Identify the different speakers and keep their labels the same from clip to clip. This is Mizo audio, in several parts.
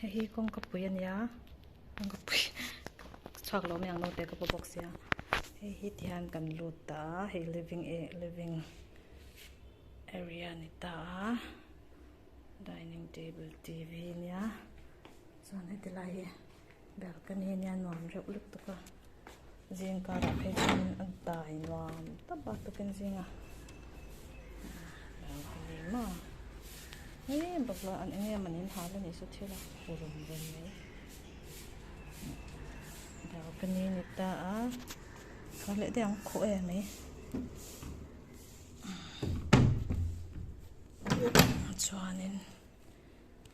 Speaker 1: Hei hi kawngka pui a nia kawngka pui chhuak lo mai ang naute ka paw bawk sia hei hi ti hian kan lut ta a hei living eh living area a ni ta a dining table t v a nia chuan heti lai hi balcony a nia nuam reuh lutuk a zing karah phei chuan a dai nuam tawp a tukin zingah balcony maw hei bawlhhlawh an eng nge mawni an hal anih chu thil a rum rum mai balcony a ni ta a kha leh daih ang khuh em mai chuanin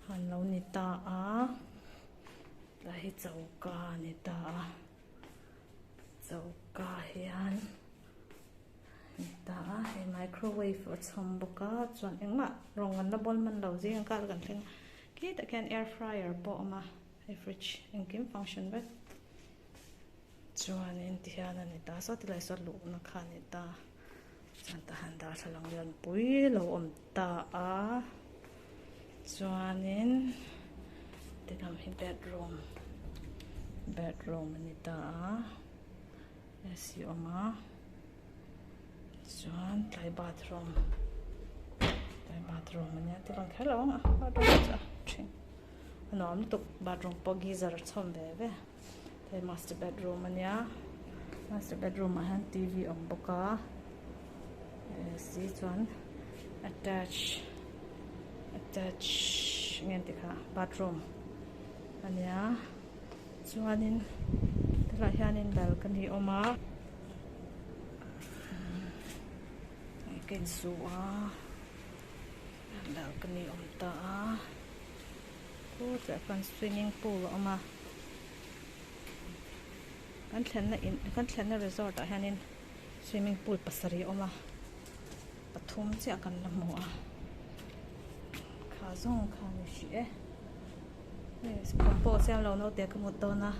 Speaker 1: han lo ni ta a tlai hi choka a ni ta a choka hian a ni ta a hei microwave a chhawm bawk a chuan engmah rawng an la bawl hman lo zing a kar kan thleng a khitah khian air fryer pawh a awm a hei fridge engkim function vek chuanin tihian a ni ta saw tilai saw luhna kha a ni ta chuan tah hian darthlalang lian pui lo awm ta a chuanin ti lam hi bedroom bedroom a ni ta a A C awm a chuan tlai bathroom tlai bathroom a nia ti lang kher lo ang a bathroom chu a ṭhing a nuam lutuk bathroom pawh geyser a chhawm ve ve hei master bedroom a nia master bedroom ah hian T V a awm bawk a A C chuan attach attach eng nge an tih kha bathroom a nia chuanin tilaiah hianin balcony a awm a ka insu a balcony a awm ta a khutah khuan swimming pool a awm a kan thlenna in kan thlenna resort ah hianin swimming pool pasarih a awm a pathum chiah kan la hmu a kha zawng kha a ni hrih e hei pawh siam lo naute ka hmu dawn a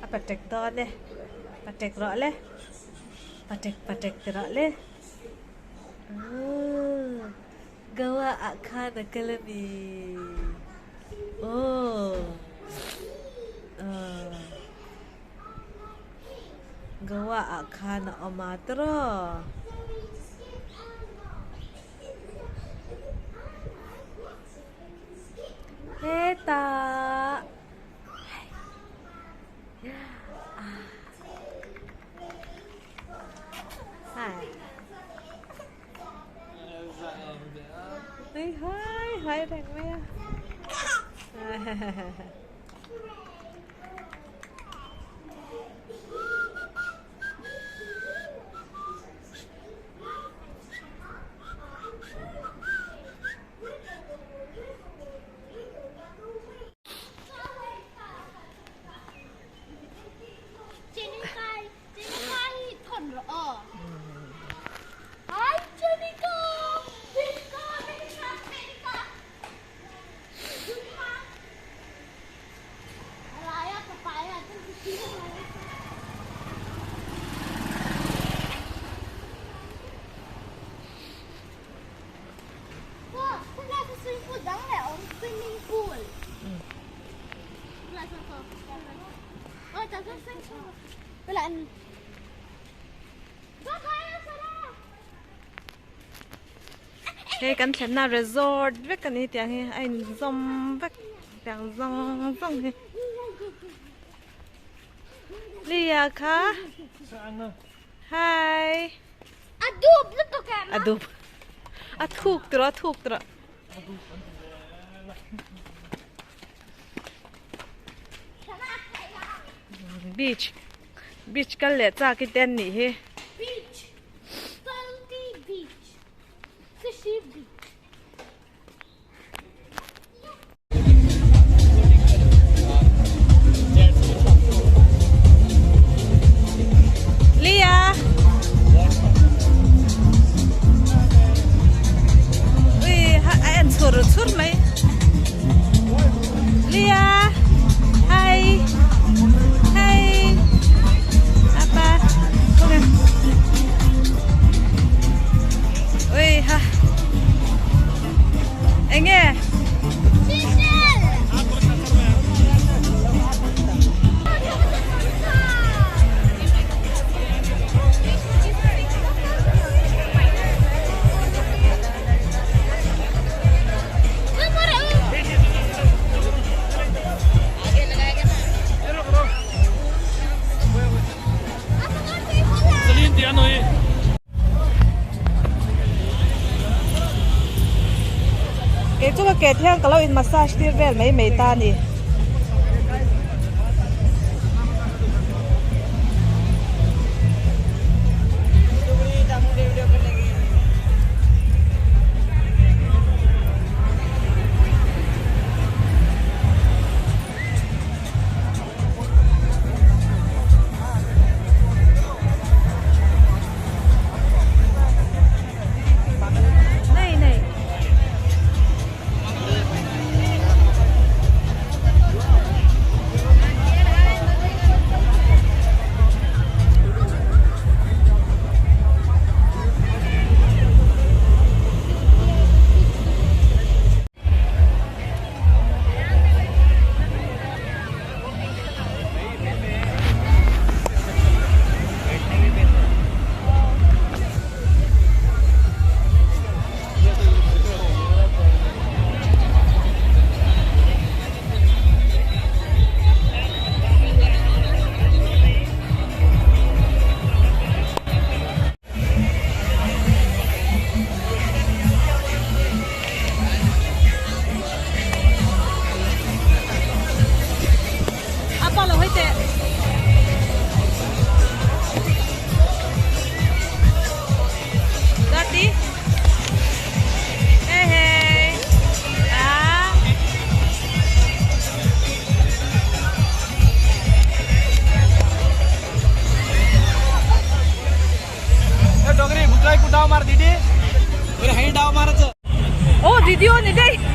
Speaker 1: a patek dawn e patek rawh le patek patek ti rawh le ooh Goa ah khan a kal a mi aww aww Goa ah khan a awm a tiraw. Hetah Hi hi hi reng mai a. Hei kan thlenna resort vek a ni tiang hi a inzawm vek tiang zawng zawng hi Lia kha hi a dup a thuk tawh a thuk tawh. Beach beach kal leh chak i te an nih hi.
Speaker 2: Beach salty beach fishy beach.
Speaker 1: Lia Ui a en chhur chhur mai Lia Hi Hi Apa Khawnge. Kei chu ka ke thiang ka lo in massage tir vel mai mai ta a ni. Apa lo hei teh. Dati. Hey hey. Ah. Oh, video ni deh.